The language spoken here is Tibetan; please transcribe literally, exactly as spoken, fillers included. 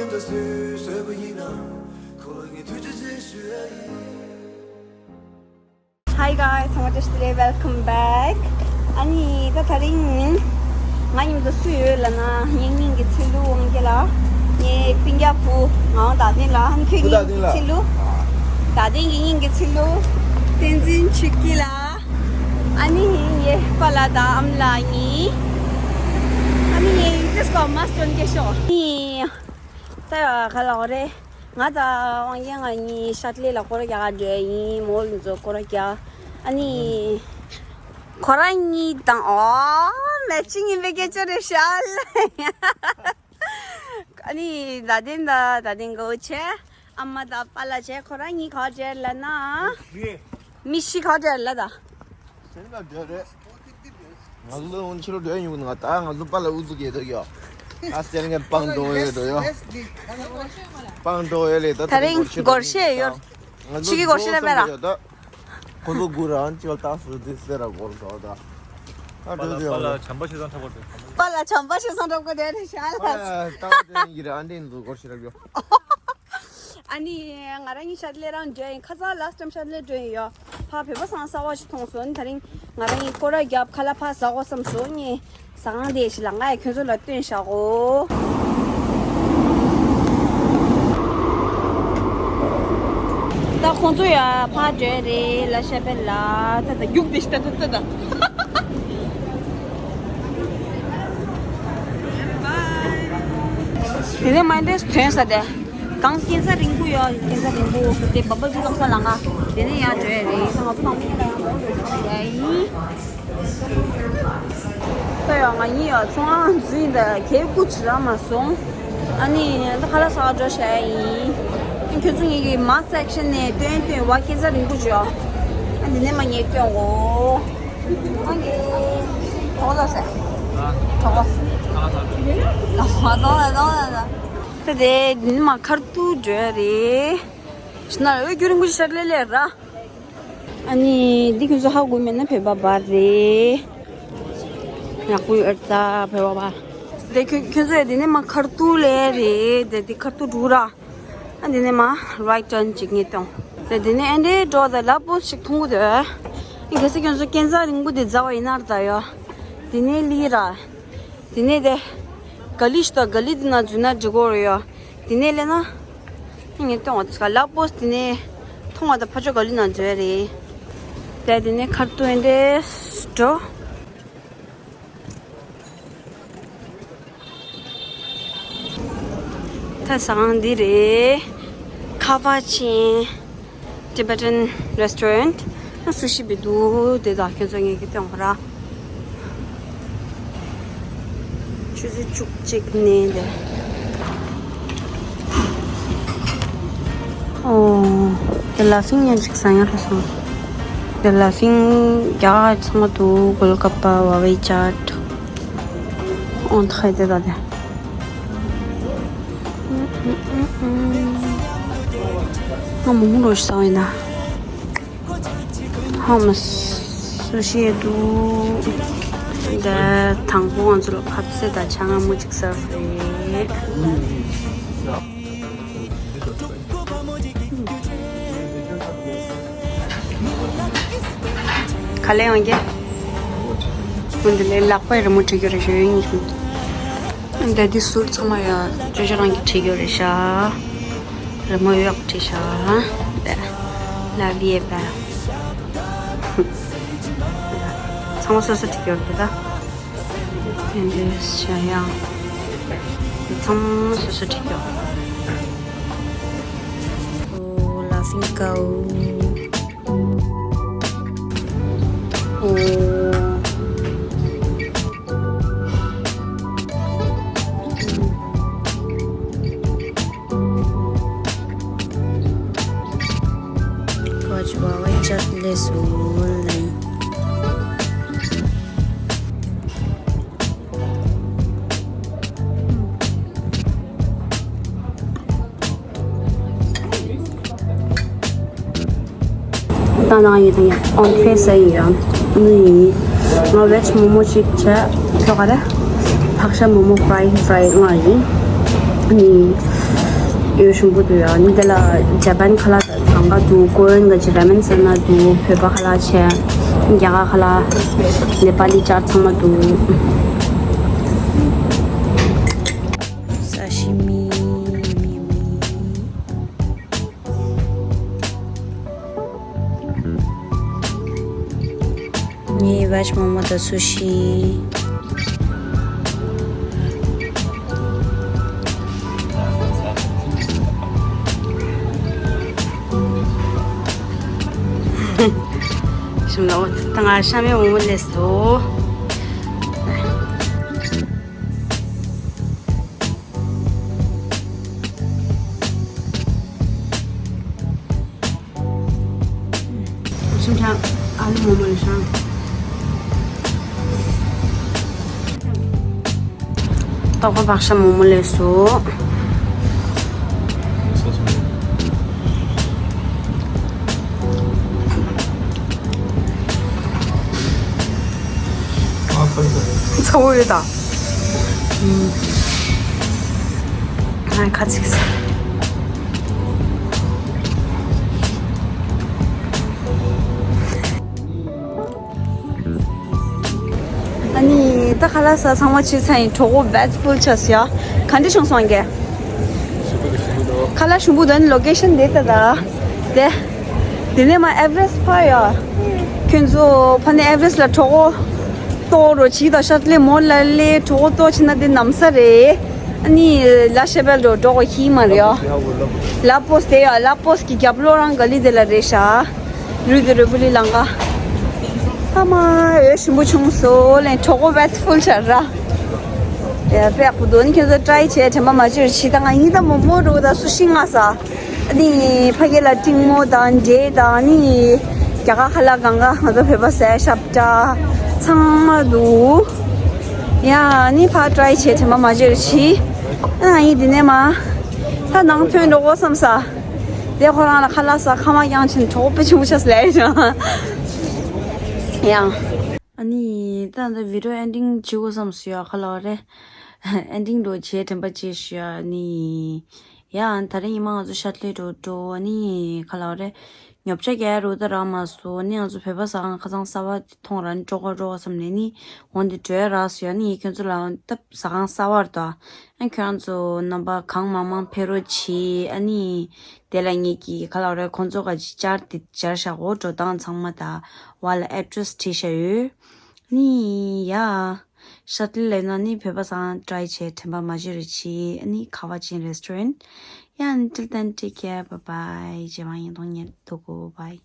Hi guys, ཚང་མ་བཀྲ་ཤིས་བདེ་ལེགས། Welcome back. ཨ་ནི་ད་དེ་རིང་ང་མཉམ་དུ་སུ་ཡོད་ལབ་ན། ངའི་སྙིང་གི་ཚེ་ལུ་དབང་རྒྱལ་ལགས། ངའི་སྤུན་ཀྱག་བུ་ངག་དབང་དག་ལྡན་ལགས། ཨ་ནི་ཁྱོད་སྙིང་གི་ཚེ་ལུ། དག་ལྡན་གྱི་སྙིང་གི་ཚེ་ལུ་བསྟན་འཛིན་ཆོས་སྐྱིད་ལགས། ཨ་ནི་ངའི་པཱ་ལགས་དང་ཨ་མ་ལགས་གཉིས། ཨ་ནི་ངའི་ཏེ་སྐོར་མ་སྟོན་སྐད་ཤོག་ཨ་ནི། ད་ཡ་ག་ལ་འོ་རེད། ང་དང་དབང་རྒྱལ་ང་གཉིས་ཤར་ལེ་ལ་སྐོར་ར་རྒྱག་ག་འགྲོ་ཡ་ཡིན། མོ་ལ་ཚོ་སྐོར་ར་རྒྱག་ཨ་ནི་ཁོ་རང་གཉིས་དང་། ཨོ་མེ་ཅིང་ཡིན་པའི་སྐད་ཆ་རེད་ཤག་ཨ་ནི་དག་ལྡན་དང་དག་ལྡན་གོ་ཆེ། ཨ་མ་དང་པཱ་ལགས་བྱས། ཁོ་རང་གཉིས་ག་བར་ལ་ན། མི་ཤི་ག་བར་ལ་ད། སེམས་ལ་འདོད་རེད། ང་ཚོ་ལོ་ཕྱི་ལོ་འདོད་ཡོང་ང་ད་ང་ཚོ་པཱ་ལགས་ཨུ་ཚུགས་ཡོད་དོ་ཡོ། ཨ་སེམས་ངན་སྤང་འགྲོ་ཡོད་དོ་ཡོ། སྤང་འགྲོ་ཡོད་ལེ་ད། ད་རིང་སྒོར་གཞས་ཡོད། ང་ཚོ་ཕྱི་གི་སྒོར་གཞས་ལ་མེད་ར། ཁོ་ཚོ་དགུ་རང་ཅིག་ལ་ཏག་སུ་དེ་སེ་ར་སྒོར་ཟོ་ད། ཨ་འགྲོ་དེ་ཡོང་ལེ། པཱ་ལགས་བྱམས་པ་ཤེས་སང་འགྲོ་དགོས་དེ་རེད་ཤག་ལ། ཨ་ད་དེ་ཡིན་གྱི་རེད། ཨ་འདྲེ་འདུག་སྒོར་གཞས་ར་ཡོ། ཨ་ནི་ང་རང་གཉིས་ཤར་ལེ་རང་འགྲོ་ཡིན། ཁ་སང་ལ་སི་ཊེམ་ཤར་ལེ་འགྲོ་ཡིན་ཡོ། ཕ་བོད་པ་སང་གསར་བ་ཞིག་མཐོང་སོང་། ད་རིང་ང་རང་གཉིས་སྐོར་ར་རྒྱབ་ཁ་ལག་ཕར་ཟ་དགོས་བསམ་སོང་། ངས་ཟ་ཁང་དེ་ཞིག་ལ་ང་ཡ་ཁྱོད་ཚོ་ལ་སྟོན་བཞག་གོ། ད་ཁོང་ཚོ་ཡ་ཕར་འགྲོ་རེད་ལ་ཤ་པེ་ལ། ད་ད་རྒྱུག་དེ་ཞིག་ད་ད་ད་ད། དེ་ནས་མ་འདྲེས་ཐོན་ས་དེ། གང་སྐྱེལ་ས་རིང་པོ་ཡོད། སྐྱེལ་ས་རིང་པོ་དེ་བ་བ་ཇུ་ལོག་ས་ལ་ང་དེ་ནས་ཡར་འགྲོ་ཡ་རེད། ད་ང་ཚོ་ནང་མི་ཡིན། ད་ཡོད་ང་གཉིས་ཡོད་ཚོང་ཨང་འཛིན་ད་གས་སྐུ་ཅི་ར་མ་སོང་། ཨ་ནི་ད་ཁ་ལག་ཟ་ག་འགྲོ་བྱ་ཡ་ཡིན། ཁྱོད་ཚོ་ངེད་ཀྱི་མ་སེག་ཤན་ནས་སྟོན་སྟོན་བ་སྐྱེལ་ས་རིང་པོ་ཅིག་ཡོད། ཨ་འདི་ནས་མ་ངས་སྟོན་གོ། ཨ་ནི་གྲོགས་ལ་ཟེར། གྲོགས་པོ། ལ་མ་གཏོང་ལ་གཏོང་ལ་ལ། ད་དེ་འདི་ནས་མ་ཁར་ཏུ་འགྲོ་ཡ་རེད། ཤི་ན་འོད་རྒྱུ་རིང་པོ་ཞིག་ཤར་ལེ་ལེ་ར། ཨ་ནི་འདི་ཁྱོད་ཚོ་ཧ་གོ་མེད་ན་བོད་པ་བར་རེད། ཡག་པོ་ཡོད་ད་བོད་པ་བར། དེ་ཁྱོད་ཁྱོད་ཚོ་འདི་ནས་མ་ཁར་ཏུ་ལེ་རེད། དེ་འདི་ཁར་ཏུ་འགྲོ་ར། ཨ་འདི་ནས་མ་རའིཊ་ཊརན་ཅིག་ངས་སྟོན། དེ་འདི་ནས་ཨེ་འདྲའི་འགྲོ་ད་ལ་པོ་ཞིག་མཐོང་གི་འདུག་ཨ་གལ་སྲིད་ཁྱོད་ཚོ་སྐས་འཛེག་རིང་པོ་འདི་འཛེག་པ་ཡིན་ན་ར་ད་ཡོ། འདི་ནས་ལི་ར། དེ་ནས་དེ་ག་ལི་ཞིག་དང་ག་ལི་དེ་ན་འཛུལ་ན་འགྲིག་གོ་རེད་ཡོ། དེ་ནས་ལས་ན་ངས་སྟོན་བ་ཚིག་ལ་པོས་དེ་ནས་མཐོང་བ་དང་ཕ་ཆོ་ག་ལི་ན་འཛུལ་རེད། དེ་དེ་ནས་ཁར་ཏུ་ཨེ་འདྲེས་འགྲོ། ད་ཟ་ཁང་འདི་རེད། ཁ་བ་ཆེན། Tibetan restaurant། ཨ་སུ་ཤི་བི་འདུག་དེ་དག་ཁྱོད་ཚོ་ངེད་ཀྱི་སྟོན་གོ་ར། ཆུ་ཚོད་བཅུ་གཅིག་ནས་དེ། ཨོ། དེ་ལ་ཕིང་ཡང་ཅིག་ཟ་ཡང་ལ་སོང་། དེ་ལ་ཕིང་རྒྱ་གར་ཚང་མ་འདུག་གོལ་ཀ་པ། བ་བའི་ཅཱཊ། ཨོ་ཐ་དེ་དག་དེ། ང་མོག་མོག་རོ་ཞིག་ཟ་བ་ཡིན་ན། ཧམ། སུ་ཤི་འདུག་ད་དང་པོ་ང་ཚོ་ལ་ཁ་ཟས་དང་ཆང་ངམ་གཅིག་ཟ་དགོས་རེད། ག་ལེ་ཡོང་གི། སྐུ་མདུན་ལས་ལག་པའི་རི་མོ་བྲིས་རྒྱུ་རེད་ཞུ་ཡིན། འདི་འདི་ཟུར་ཚང་མ་ཡ་ཅོ་ཅོ་རང་གིས་བྲིས་རྒྱུ་རེད་ཤག་རི་མོ་ཡག་བྲིས་ཤག་འདི་ལ་བི་ཡེ་པ། ཚང་མ་སོ་སོ་བྲིས་རྒྱུ་རེད་ད། འདི་འདྲ་བྱ་ཡང་། ཚང་མ་སོ་སོ་བྲིས་རྒྱུ། Oh, laughing cow. Oh. Kawach wawa chat le su lai. ད་ནང་ཡིན་ད་ཡིན་ཨོན་ཕེ་ས་ཡིན་ཡང་ནི་ཡིན། ང་བེཇ་མོ་མོ་ཞིག་བྱས་ཁྱོ་ག་རེ། ཕག་ཤ་མོ་མོ་ཕྲའི་ཕྲའི་ང་ཡིན། ནི་ ཡོད་ཞིམ་པོ་འདུག་ཡ། ནི་དེ་ལ་ཇ་པན་ཁ་ལག་དང་ག་འདུག་ཀོ་རི་ཡན་ག་ཅི་ར་མེན་ཟེར་ན་འདུག་བོད་པ་ཁ་ལག་བྱས། རྒྱ་གར་ཁ་ལག་ནེ་པ་ལི་ཅར་ཚང་མ་འདུག་ས་ཤི་མི་མི་མི། ངའི་ཝེཇ་མོག་མོག་དང་སུ་ཤི། ཞིམ་ལ་འོ་ད་ང་ཤ་མེད་མོག་མོག་ལས་སོ། ཞིམ་ཐང་ཨ་ལུ་མོག་མོག་ལས་ཤང་། ཏོག་པ་བག་ཤ་མོག་མོག་ལས་སོ། ཚ་བོ་ཡོད་ད། ཨ་ཁ་ཚིག་ས། ཨ་ནི་ད་ཁ་ལག་ཟ་ཚང་མ་ཕྱིན་ཚར་ཡིན། གྲོད་ཁོག་བད་ཕུལ་ཆགས་ཡ། ག་འདྲ་བྱུང་སོང་གས། ཁ་ལག་ཞིམ་པོ་འདུག་ཨ་ནི་ལོ་ཀེ་ཤན་དེ་ལྟ་ད། དེ། དེ་ནས་མ་ཨེ་ཝ་རེ་སི་ཕར་ཡ། ཁྱོད་ཚོ་ཕ་ནས་ཨེ་ཝ་རེ་སི་ལ་གྲོད་ཁོག་ལྟོགས་རོགས་བྱེད་དང་། ཤར་ལེ་མོ་ལ་ལེ་གྲོད་ཁོག་ལྟོགས་བྱེད་ན་དེ་ནམ་ས་རེད། ཨ་ནི་ལ་ཤེ་བལ་འགྲོ་འགྲོ་གོ་ཤི་མ་རེད་ཡ། ལ་པོས་དེ་ཡ། ལ་པོས་ཀྱི་རྒྱབ་ལོགས་རང་ག་ལི་དེ་ལ་རེད་ཤག་རུས་དེ་རུས་པོ་ལི་ལང་ག་ཨ་མ་འོད་ཞིམ་པོ་བྱུང་སོ་ལེ། གྲོད་ཁོག་བད་ཕུལ་ཆགས་ར། ཡ་དཔེ་ཡག་པོ་འདུག་ཨ་ནི་ཁྱོད་ཚོ་ཊ་རའི་བྱས་དྲན་པ་མ་བརྗེད་རོགས་བྱེད་དང་། ང་ཡིན་ད་མོག་མོག་རོ་ད་སུ་ཤི་ང་ས། ཨ་ནི་ཕ་གི་ལ་ཏིང་མོ་དང་འབྲས་དང་། ཨ་ནི་རྒྱ་གར་ཁ་ལག་གང་ག་ང་ཚོ་བོད་པ་ཟས་ཤབ་ཏྲ་ཚང་མ་འདུག་ཡ་ཨ་ནི་ཕར་ཊ་རའི་བྱས་དྲན་པ་མ་བརྗེད་རོགས་གྱིས། ཨ་ང་ཡིན་འདི་ནས་མ་ད་ནང་ཐོན་འགྲོ་གོ་བསམ་ས། དེ་ཁོ་རང་ལ་ཁ་ལག་ཟ་ཁ་མ་བཀྱང་ཕྱིན་གྲོགས་པོ་ཆུང་ཆགས་ལས་ཡ། ཨ་ནི་ད་འདི་བི་ཌི་ཡོ་ཨེན་ཌིང་བྱེད་དགོས་བསམ་སོང་ཡ། ཁ་ལག་རེད། ཨེན་ཌིང་འགྲོ་བྱས་དྲན་པ་བྱས་ཞུ་ཡ་ནི། ཡ་ད་རིང་ཉི་མ་ང་ཚོ་ཤར་ལེ་འགྲོ་འགྲོ་ནི་ཁ་ལག་རེད། ཉོ་ཆ་རྒྱག་རོགས་ད་རག་མ་སོང་ནི། ང་ཚོ་བོད་པ་ཟ་ཁང་ཁ་སང་གསར་པ་མཐོང་ར་ནི་འགྲོ་གོ་འགྲོ་གོ་བསམ་ནས་ནི་འོང་དེ་འགྲོ་ཡ་རག་སོང་ཡ་ནི། ཁྱོད་ཚོ་ལ་ད་ཟ་ཁང་གསར་པ་རེད་ད། ཨ་ཁྱོད་རང་ཚོ་རྣམ་པ་གང་མང་མང་ཕེབས་རོགས་གྱིས། ཨ་ནི་དེ་ལ་ངེད་ཀྱིས་ཁ་ལག་རེད་ཁོང་ཚོ་ག་ཅི་བཅར་དེ་བཅར་བཞག་གོ་འགྲོ་སྟངས་ཚང་མ་ད་བ་ལ་ཨེ་ཌི་རེ་སི་བྲིས་བཞག་ཡོད། ནི་ཡ། ཤར་ལེ་ལབ་ན་ནི་བོད་པ་ཚང་ཊ་རའི་བྱས་དྲན་པ་མ་བརྗེད་རོགས་གྱིས། ཨ་ནི་ཁ་བ་ཅན་རེ་སི་ཊོ་རེན་ཊི། ཡ་ཨ་ནི་till then take care, bye bye. རྗེས་མ་ཡིན་མཐོང་ཉན་ཐུག་གོ་bye.